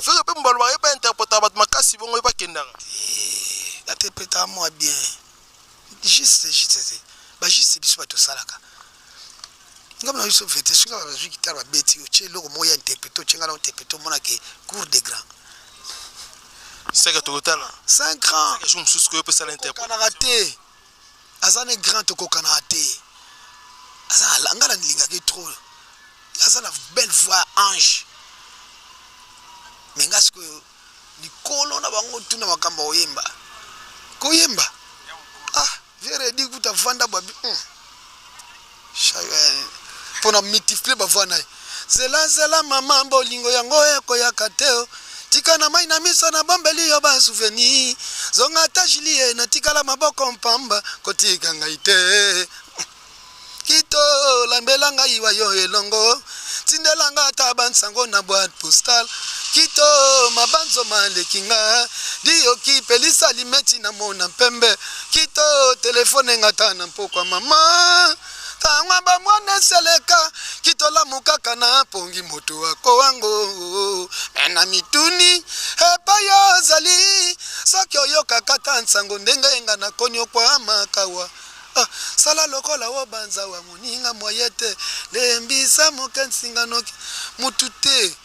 Speaker 2: Ferre pe mbalobaka ye ba interprétaka bato makasi bongo ye bakendaka.
Speaker 1: Eh, interprétaka moi bien. Juste, juste te. Ba juste biso bato tosalaka. Nga na biso vérité, soki nga bazwi guitare babeti, otie eloko moko ya interprété, otie nga na interprété, omona ke cours de grand.
Speaker 2: Seke tokotala.
Speaker 1: 5 ans.
Speaker 2: Seke jour mosusu koyo pesala interprété.
Speaker 1: Tokokanaka te. Aza ne grand, tokokanaka te. Aza na nga na nilingaki trop. Aza na belle voix ange. Mais nga sikoyo likolo na bango tuna makambo ya koyemba. Koyemba. Ah, vieux Redi kuta vanda bwa bi. Pona multiplier ba voix na ye. Zela zela mama bolingo yango ekoyaka te o. Tika na mai na miso na bombeli yo ba souvenir. Zonga ata Julie na tikala maboko mpamba kotika ngai te. Kito lambela ngai wa yo elongo. Tindela nga ata bansango na boîte postale. Kito mabanzo maleki nga. Diyoki pelisa limeti na mona mpembe. Kito telefone nga ta na mpokwa mama. Tangwa ba mwana seleka. Kito lamuka na pongi moto akowango. Me na mituni epai yo ozali. Soki oyokaka ta nsango ndenge nga nakonyokwama makawa. Ah, sala lokola obanza wa moninga moye te, lembisa moke nsinga noki mutu te.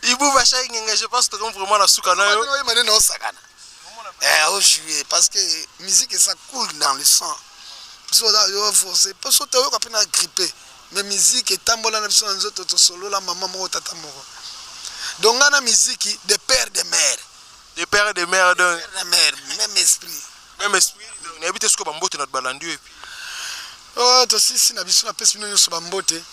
Speaker 2: Ibuba Shai Ngenge, je pense que vraiment na suka na yo.
Speaker 1: Oyeba nde naosakana. Eh, ojouer parce que musique ça coule dans le sang. Biso oza yo forcé, po so toyoka mpe na grippé. Mais musique etambola na biso na nzoto, tosolola mama moko tata moko. Donc nga na musique de père de mère.
Speaker 2: De père de mère donc.
Speaker 1: Père de mère, même esprit.
Speaker 2: Même esprit, donc nayebi te sikoyo bambote na balandi yo epi.
Speaker 1: Oh, tosisi na biso, napesi bino nyonso bambote.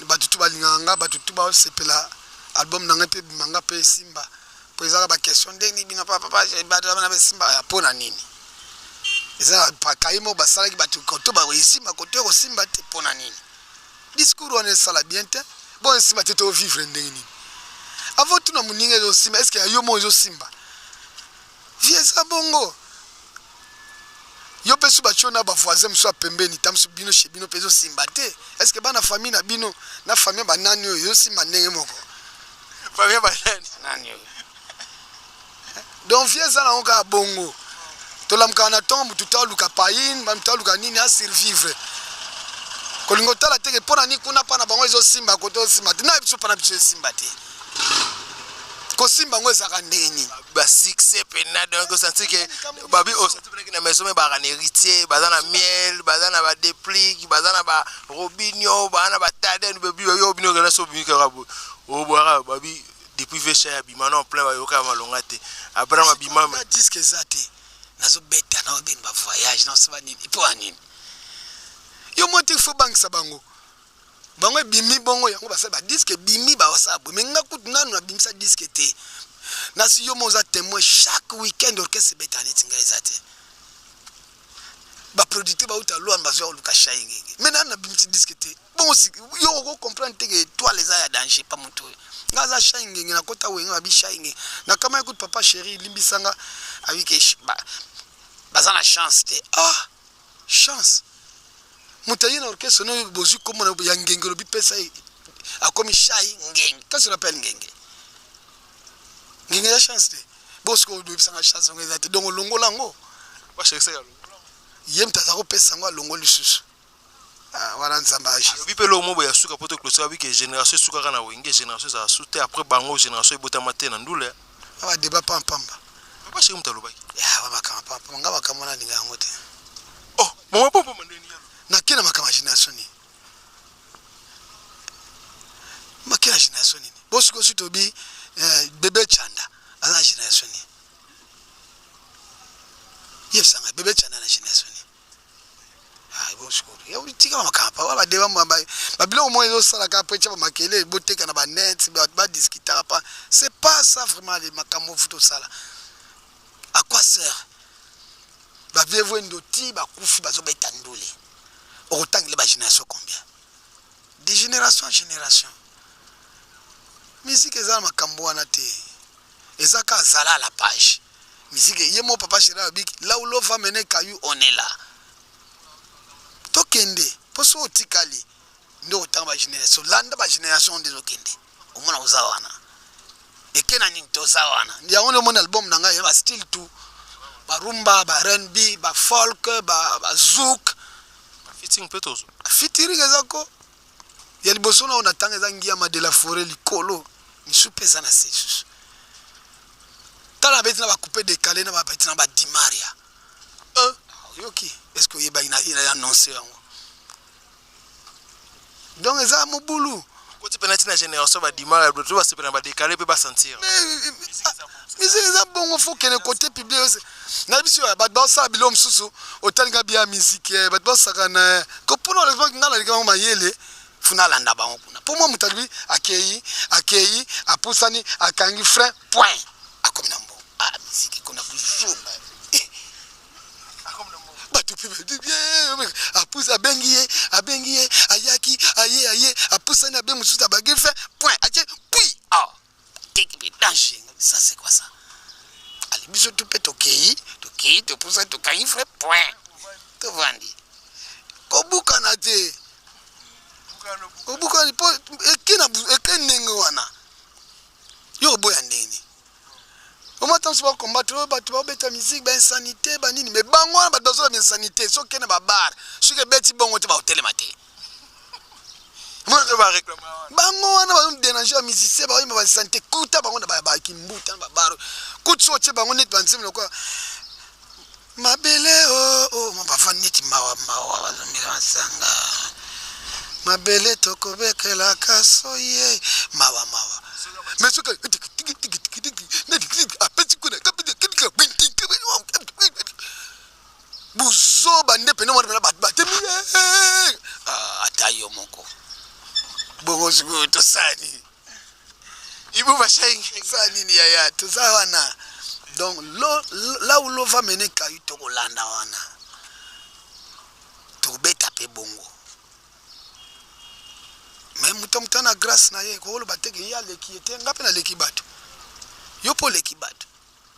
Speaker 1: Bato tu balingaka nga, bato tu baosepela album na ngai mpe ebima nga mpe esimba. Po ezaka ba question ndenge nini bino papa papa bato wana basimba ya mpo na nini? Eza kaye moko basalaki bato koto ba esimba koto ekosimba te mpo na nini? Discours wana esala bien te. Bon esimba te to vivre ndenge nini? Avant tuna moninga ezosimba, est-ce que ya yo moko ezosimba? Vie eza bongo. Yo mpe so batio na ba voisin mosusu ya pembeni, ta mosusu bino chez bino mpe ezosimba te. Est-ce que bana famille na bino na famille banani oyo ezosimba ndenge moko?
Speaker 2: Famille banani?
Speaker 1: Nani oyo? Donc vie eza nango kaka bongo. Tolamukaka na ntongo, motu to aluka paine, motu aluka nini a survivre. Kolinga otala te ke mpo na nini kuna mpa na bango ezosimba, kote osimba te. Na biso mpa na biso esimba te. Kosimba yango ezalaka ndenge nini?
Speaker 2: Ba succès pena, donc osanti ke babi osanti pena ke na maison me baka na héritier, baza na miel, baza na ba déplique, baza na ba robinio, baza na ba taden, babi yo bino kena so bimi kaka boye obwaka babi depuis vesha ya bima non plein bayoka malonga te Abraham abima.
Speaker 1: Disque eza te, nazobeta, naobeni ba voyage, naosala nini mpo ya nini? Yo mo te, fo bangisa bango. Bango ebimi bongo, yango basala ba disque ebimi, basala boye. Me nga kutu nanu nabimisa disque te. Nasi yo mo oza témoin, chaque week-end orchestre ebetaka neti ngai eza te. Ba producteur bauta lwana, bazwa koluka Shai Ngenge, me nanu nabimisi disque te. Bongo yo oko comprendre te ke étoile eza ya danger pa moto oyo. Nga aza Shai Ngenge, nakota Wenge, babi Shai Ngenge. Nakama kutu, papa chéri limbisanga, abi ke baza na chance te. Ah, chance, moto aye na orchestre no, bozwi kombo na ya Ngenge, olobi pesa ye, akomi Shai Ngenge. Kasi on appelle Ngenge Ngenge ya chance te. Bo sikoyo oyebisanga chance yango eza te, donc olongola yango. Ye moto aza kopesa yango, alongo lisusu. Ah, wana Nzambe agi.
Speaker 2: Alobi mpe eloko moko ya suka mpo toclôturer, abi ke génération esukaka na Wenge, génération ezala su te après bango, génération ebotama te na ndule.
Speaker 1: Ba débat pampamba.
Speaker 2: Papa chéri moto alobaki.
Speaker 1: Ya ba makambo pampamba, nga makambo wana alinga yango te.
Speaker 2: Oh, mama pompo ndeni?
Speaker 1: Nake na makambo ya génération nini? Make na génération nini? Bosikoyo soki tobi bebe Chanda aza na génération nini? Yebisanga, bebe Chanda na génération nini? Tika makambo pa badeba, babiloko moko ezosalaka po etya bamakele, boteka na banet, bato badiskutaka pa. C'est pas ça vraiment makambo ofu tosala. À quoi sert ba vieux Wendo ti bakufi bazobeta ndule? Okotangela bagénération combien? De génération en génération, musique eza na makambo wana te. Eza ka azala à la page. Musique ye mo papa chéri alobiki: là où l'eau va mener caillou, on est là. Tokende mpo so otikali nde otanga bagénération, landa bagénération nde ezokende, omona oza wana eke na nini. Toza wana, yango nde omoni album na ngai ya bastyle tout: barumba, ba R&B, bafolk, bazouk.
Speaker 2: Featuring mpe tozwa.
Speaker 1: Featuring eza ko ya liboso na oyo na ntanga eza Ngiama de la Forêt likolo, misu mpe eza na se lisusu. Tala, abeti na bacoupe décalé, na babeti na badimaria. Oyoki? Est ce que oyebaki na annonce yango? Donc eza mobulu.
Speaker 2: Koti mpena ntina génération badimara to basepela na badécalé mpe basentir.
Speaker 1: Musique eza bongo, fo kende côté public na biso. Bato basala biloko mosusu, otalinga bia musique, bato basaka na kopona. Nga nalinga bango mayele, funa alanda bango kuna. Mpo mwa moto alobi akei, akei, apusani, akangi frein, point, akomi na mbongo. Ah, musique ekona kuzumba bato mpe apusi, abengi ye, abengi ye, ayaki, aye, aye, apusani, abengi mosusu, abagi frein, point, atie puis ah, teki mpe danger. Ça, c'est quoi ça? Ale, biso tu mpe tokei, tokei, topusani, tokangi frein, point, tovandi. Kobukana te, kobukana mpo eke na eke ndenge wana. Yo koboya ndenge nini? Omata mosu bacombattre oyo, bato babeta musique, bainsanité banini, mais bango wana bato bazola bainsanité. Soki okende babar, soki ebeti bongo te, bakotelema te. Bango wana bazodéranger ya musicien, baoyemba bainsanité. Kuta bango na bakimbuta na babar, kutu so otie bango neti banzembo lokola mabele o oh, oh, bavandi neti mawa mawa, bazomela masanga, mabele tokobekelaka soye, mawa mawa. Mais soki apesi kuna buzoba nde pene wana, pena bato batemi ata yo moko bongo. Sikoyo tosani
Speaker 2: Ibu Bashaingi.
Speaker 1: Tosala nini yaya? Toza wana. Donc là où l'eau va mener caillou, tokolanda wana, tokobeta mpe bongo. Mais moto moto na grâce na ye, kokoloba teke ye aleki ye te. Nga mpe naleki bato, yo mpo oleki bato,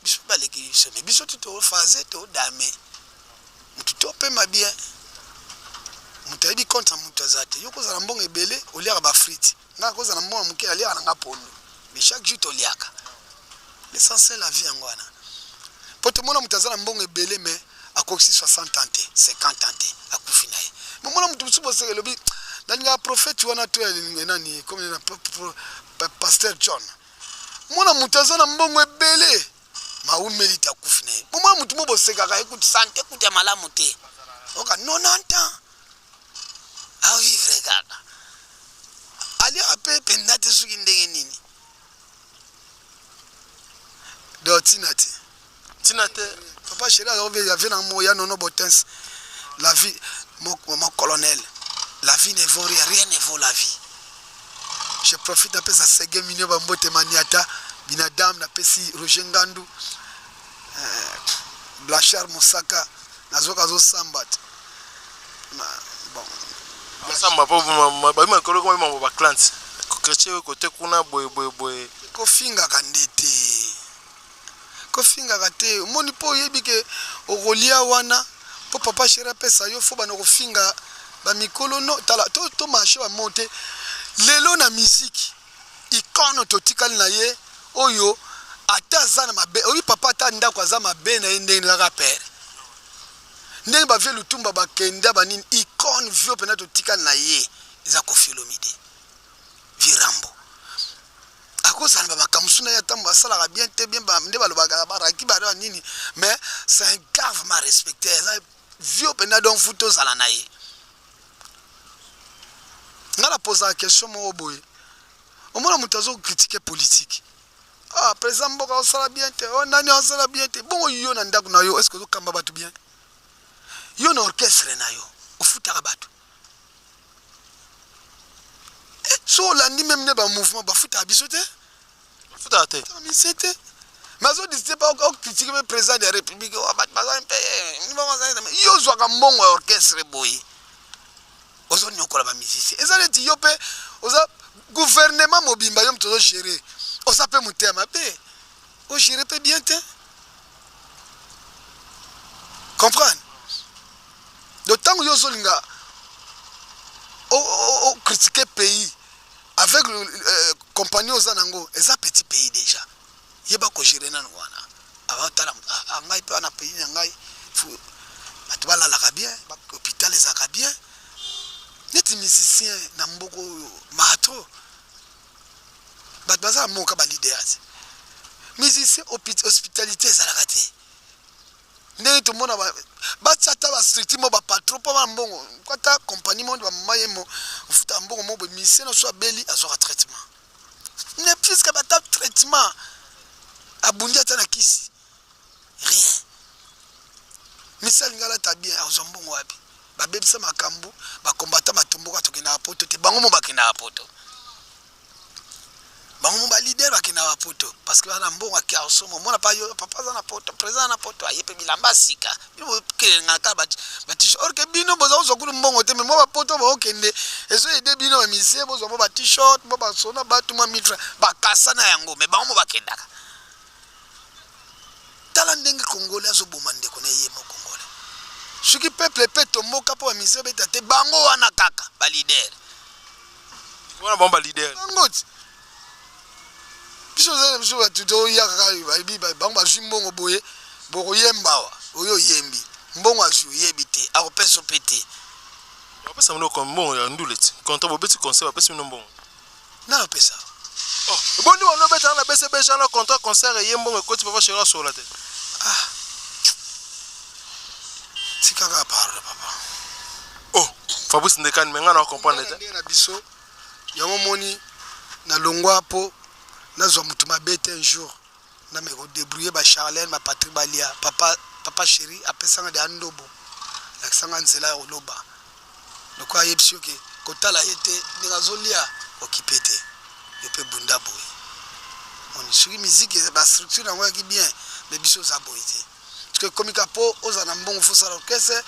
Speaker 1: biso mpe baleki biso. Mais biso ti tophase, todame motu, topema bien. Moto ayebi compte na moto aza te. Yo kozala mbongo ebele, oliaka bafrite. Nga kozala mbongo moke, aliaka na nga pondu. Mais chaque jour toliaka. L'essentiel, la vie yango wana. Mpo tomona moto aza na mbongo ebele, mais akokisi 60 ans te, 50 ans te, akufi na ye. Momona moto mosusu boseka, elobi nalingaka prophète wana to ya nani, comme na pasteur John. Mwana moto aza na mbongo ebele maumeli te, akufi na ye. Bomwana motu mo bosekaka, ekuti sante ekuti ya malamu te, oka 90 ans avivre kaka, aliaka mpe mpenza te, soki ndenge nini. Donc ntina te.
Speaker 2: Ntina te.
Speaker 1: Papa chéri aza vie na mo ya Nono Botens, la vie, mon colonel, la vie ne vaut rien, rien ne vaut la vie. Je profite, napesa Sege Minio bambote, Maniata Binadam, napesi Roger Ngandu, Blanchard Mosaka, nazoka azosamba te. Bon.
Speaker 2: Basamba mpo babima likolo koma bimambo baclante chrétien kote kuna boye boye boye.
Speaker 1: Kofingaka nde te, kofingaka te. Omoni, mpo oyebi ke okolia wana, mpo papa chéri apesa yo, fo bana kofinga bamikolo. No, tala, to marché bamo te. Lelo na miziki, icône totikali na ye oyo, ata aza na mabe, oyebi papa, ata ndako aza mabe na ye ndenge ezalaka pere, ndenge bavieux Lutumba bakenda banini, icône vieux mpena totikali na ye eza Koffi Olomide. Vieux Rambo akozala na bamakambo mosusu na ye, atambo asalaka bien te, bien nde balobaka baraki ba nini, mais c'est un gars vraiment respecté. Eza vieux mpenza, donc fu tozala na ye. Nga na posaka question moko boye: omona moto azocritiquer politique, ah, président mboka osala bien te, o nani osala bien te, bongo yo na ndako na yo, est ce que ozokamba bato bien? Yo na orchestre na yo, ofutaka bato? So olandi même nde bamouvement bafutaka biso te.
Speaker 2: Bafutaka te.
Speaker 1: Mise te, mais azodisite pa ocritiquer mpe président de la République, bato baza mpe yo ozwaka mbongo ya orchestre boye, ozonyokola bamusicien. Eza neti yo mpe oza gouvernement mobimba, yo moto ozogérer, oza mpe motema mabe, ogérer mpe bien te. Comprendre? Donc ntango yo ozolinga ocritiquer pays avec compagnie oza nango, eza petit pays déjà, yeba kogérer nano wana. Aotala ngai mpe wana pays na ngai, bato balalaka bien, hôpital ezalaka bien. Neti musicien na mboka oyo matro, bato baza na mboka baleader te, musicien hospitalité ezalaka te. Ndenge tomona batia ata bastructure mo, bapatron mpo bana mbongo, ata compagnie mo, bamama ye mo ofuta mbongo mo boye, musicien nyonso abeli azwaka traitement, ne puisque bata traitement abundi ata na kisi, rien. Misi alingi alata bien, azwa mbongo wapi? Babebisa makambo, bakombata batomboka, tokendaka poto te. Bango mo bakendaka poto, bango mo baleader bakendaka poto parce que bana mbongo. Akia osomba, omona pa yo papa aza na poto, président na poto, aye mpe bilamba sika. Bino bokelengaka bat-shirt, or que bino boza kozwa kulu mbongo te. Mais mwa bapoto baokende, ezoaider bino bamusicien, bozwa mwa bat-shirt, mwa basona bato mwa mitre bakasa na yango. Mais bango mo bakendaka. Tala ndenge Congolais azoboma ndeko na ye mo Congolais. Soki peuple mpe tomboka mpo bamusicien beta te, bango wana kaka baleader.
Speaker 2: Wana bango baleader.
Speaker 1: Bango ti biso ozali na biso bato toyaka kaka, bayebi bango bazwi mbongo boye, bokoyemba awa, oyo oyembi mbongo azwi, oyebi te, akopesa mpe te.
Speaker 2: Bapesa bino mbongo ya ndule ti contrat, bobeti concert, bapesi bino mbongo?
Speaker 1: Nani apesa?
Speaker 2: Bondi bando obetaka na BCBG na contrat concert, eye mbongo ekoti, papa chéri asola te.
Speaker 1: Ah, tikaka parle, papa.
Speaker 2: Oh, Fabrice Ndekani, mais ngai na comprendre te.
Speaker 1: Ndenge na biso yango, moni nalongwa mpo nazwa motu mabe te. Un jour nameka kodébrouiller, bacharlene, bapatrik balia, papa, papa chéri apesanga de andobo, alakisanga nzela ya koloba. Lokola ayebisi yo ke kotala ye te ndenge azolia, okipe te, yo mpe bunda boye. Moni soki musique, bastructure yango yaki bien, mais biso oza boye te, parce que ekomi ka mpo ozala na mbongo, fo osala orchestre,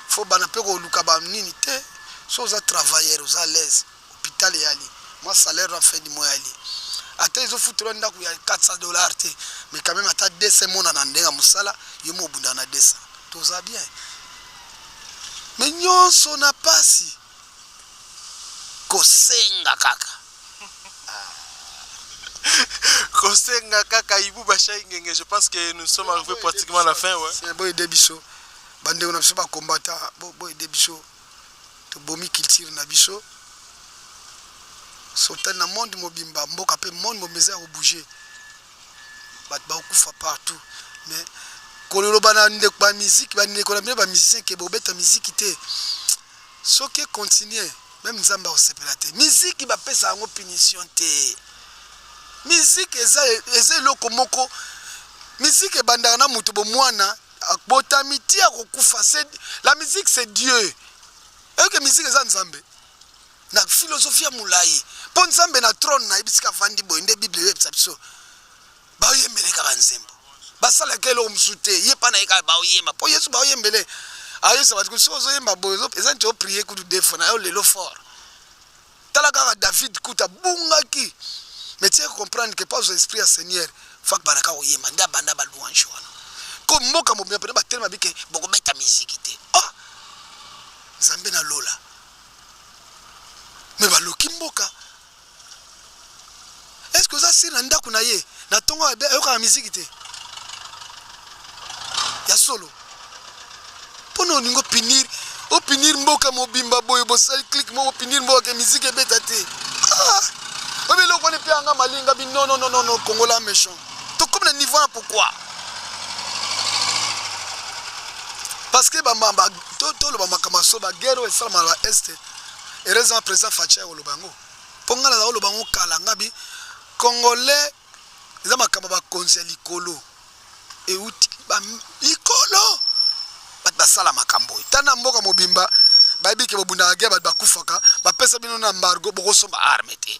Speaker 1: fo bana mpe koluka banini te. So oza travailleur, oza à l'aise, hôpital eyali, mwa salaire na fin du mois eyali, ata ezofutela ndako ya 400 $ te, mais quand même ata 200 monana ndenge ya mosala, yo mo obundaka na 200, toza bien. Mais nyonso na pasi, kosenga kaka.
Speaker 2: Kosenga kaka. Ibu Bashai Ngenge, je pense que nous sommes arrivés pratiquement à la fin, ouais.
Speaker 1: Boaider biso, bandeko na biso bakombata, boaider biso, tobomi culture na biso. Sotali na monde mobimba, mboka mpe monde mobimba eza ya kobouger. Bato bakokufa partout. Mais koloba na ndeko ba musique, ba ndeko na bino ba musicien ke bobeta musique te. Soki continuer, même Nzambe akosepela te. Musique bapesa yango punition te. Musique eza eza eloko moko. Musique ebandaka na moto bomwana abotami ti akokufa. C'est la musique, c'est Dieu. Eyoke musique eza Nzambe. Na philosophie ya molayi. Mpo Nzambe na trône na ye bisika avandi boye nde Bible eyebisa biso. Baoyembele kaka nzembo. Basalaka eloko mosusu te. Ye mpa na ye kaka baoyemba. Mpo Yesu baoyembele. Ayebisa bato soki ozoyemba boye eza nti oprier kutu deux fois na yo lelo fort. Tala kaka David kutu abungaki. Mais tu comprendre que pas esprit ya Seigneur fak banaka koyemba nde abanda ba louange wana. Ko mboka mobimba pena batelema bike bokobeta miziki te. Oh! Nzambe na lola. Mais baloki mboka. Est-ce que oza sire na ndako na ye na tongo ayokaka miziki te? Ya solo. Pona olingi opinir opinir mboka mobimba boye bosali clique moko opinir mboka ke miziki ebeta te. Ah! Oyebi eloko wana epeya nga malinga bi non non non non non Congolais méchant. Tokomi na niveau wana pourquoi? Parce que ba ba toloba makambo ya so ba guerre oyo esalama na est heureusement président Fatshi akoloba yango. Mpo ngai naza koloba yango kala nga bi Congolais eza makambo ya bakonzi ya likolo euti ba likolo bato basala makambo oyo tana mboka mobimba bayebi ke bobundaka guerre bato bakufaka bapesa bino na embargo bokosomba arme te.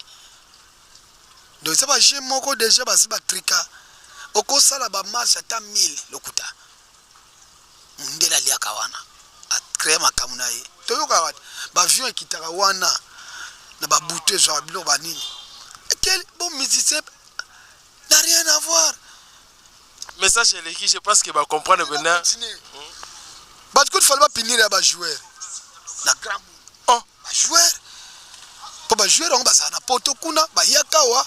Speaker 1: Donc eza ba jeu moko deja basi batrika okosala ba marche ata 1000 lokuta mundele aliaka wana acree makambo na ye toyokaka wapi baavion ekitaka wana na babutu ezwaka biloko banini. Quel bon musicien n'a rien à voir.
Speaker 2: Message eleki, je pense que ba comprendre maintenant.
Speaker 1: Bato kutu fallait bapinir ya bajoueur na grand
Speaker 2: oh.
Speaker 1: Bajoueur mpo bajoueur yango bazala na poto kuna bayaka awa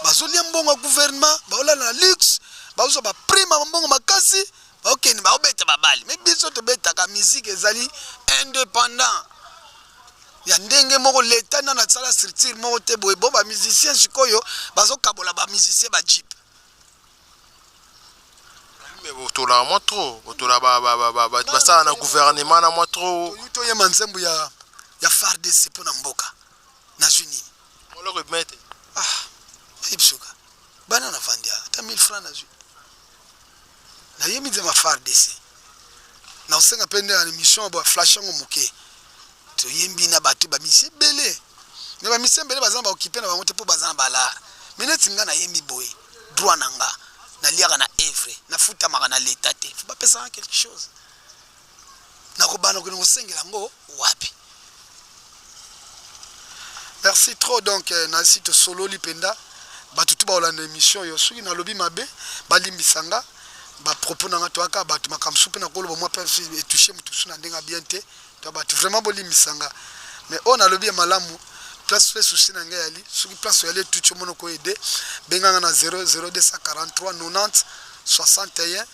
Speaker 1: bazolia mbongo ya gouvernement, baolala na luxe, bazozwa baprime ya mbongo makasi, baokende baobeta babali. Me biso tobetaka musique ezali indépendant ya ndenge moko leta nano asala structure moko te boye bo bamusicien sikoyo bazokabola bamusicien bajeep.
Speaker 2: Mais botolaka mwa trop, botola basala na gouvernement na mwa trop.
Speaker 1: Toyemba nzembo ya ya FARDC mpo na mboka nazwi nini?
Speaker 2: Oloko ebima te.
Speaker 1: Ah, eyebisuka bana na vandi ata 1000 francs nazwi nayembi nzembo ya FARDC na osenga mpe nde na émission ya flash yango moke toyembi na bato bamisi ebele me bamisi ebele baza na baokipe na bango te mpo baza na balar me neti nga nayembi boye droit na nga naliaka na evre nafutamaka na leta te fo bapesaka quelque chose nakobanda kokende kosengela yango wapi. Merci trop donc nasi tosololi mpenza bato tu bakolanda émission oyo soki nalobi mabe balimbisa nga bapropos na nga toyaka bato makambo mosusu mpe nakoloba mwa mpe etouche moto mosusu na ndenge ya bien te to bato vraiment bolimbisa nga mais oyo nalobi ya malamu place mpe souci na ngai yali soki place oyali etuti omona koyede benganga na 00243 90 61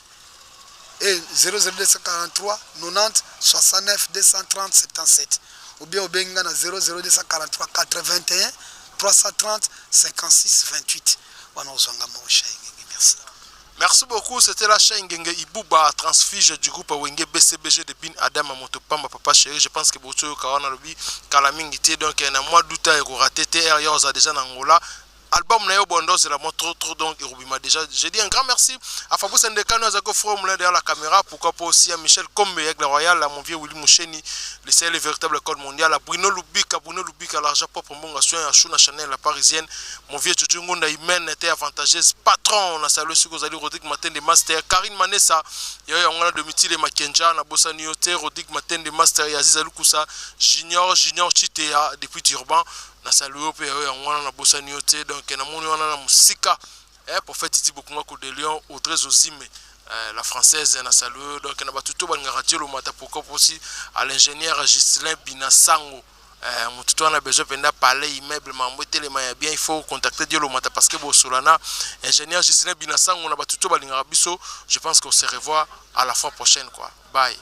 Speaker 1: et 00243 90 69 230 77 ou bien obengi nga na 00243 81 330 56 28 wana ozwa nga moko Shai Ngenge. Merci.
Speaker 2: Merci beaucoup, c'était la chaîne Ngenge Ibuba, transfuge du groupe Wenge BCBG de Bin Adam à Motopamba, papa chéri. Je pense que Boto Kawana Lobi, Kalamingi, donc un mois d'août, il raté TR, il y a déjà en Angola. Album na yo bondo c'est la moi trop trop donc Erubima déjà. Je dis un grand merci à Fabrice Ndekano Azako From là derrière la caméra, pourquoi pas aussi à Michel Kombe Aigle Royal, à mon vieux Willy Moucheni, le seul et véritable code mondial, à Bruno Lubika, Bruno Lubika, l'argent propre Mbonga soin à Chouna Chanel la parisienne, mon vieux Jojo Ngonda Imen était avantageuse, patron, on a salué ce que vous allez Rodrigue Matende Master, Karine Manessa, Yoyo Ngana Domitile Makenja, na Bossa Niote, Rodrigue Matende Master, Aziz Alukusa, Junior, Junior Chitea depuis Durban. Na salué pe yayo yango wana na bosani yo te donc na moni wana na musika eh prophète Didi Bokunga Coup de Lion Audrey Zozime la française na salué donc na batuto balingaka Dieu Lomata pourquoi pas aussi à l'ingénieur Gislain Binasango motuto wana besoin penda palais immeuble mambo telema ya bien il faut contacter Dieu Lomata parce que bosolana ingénieur Gislain Binasango na batuto balingaka biso je pense qu'on se revoit à la fois prochaine quoi. Bye.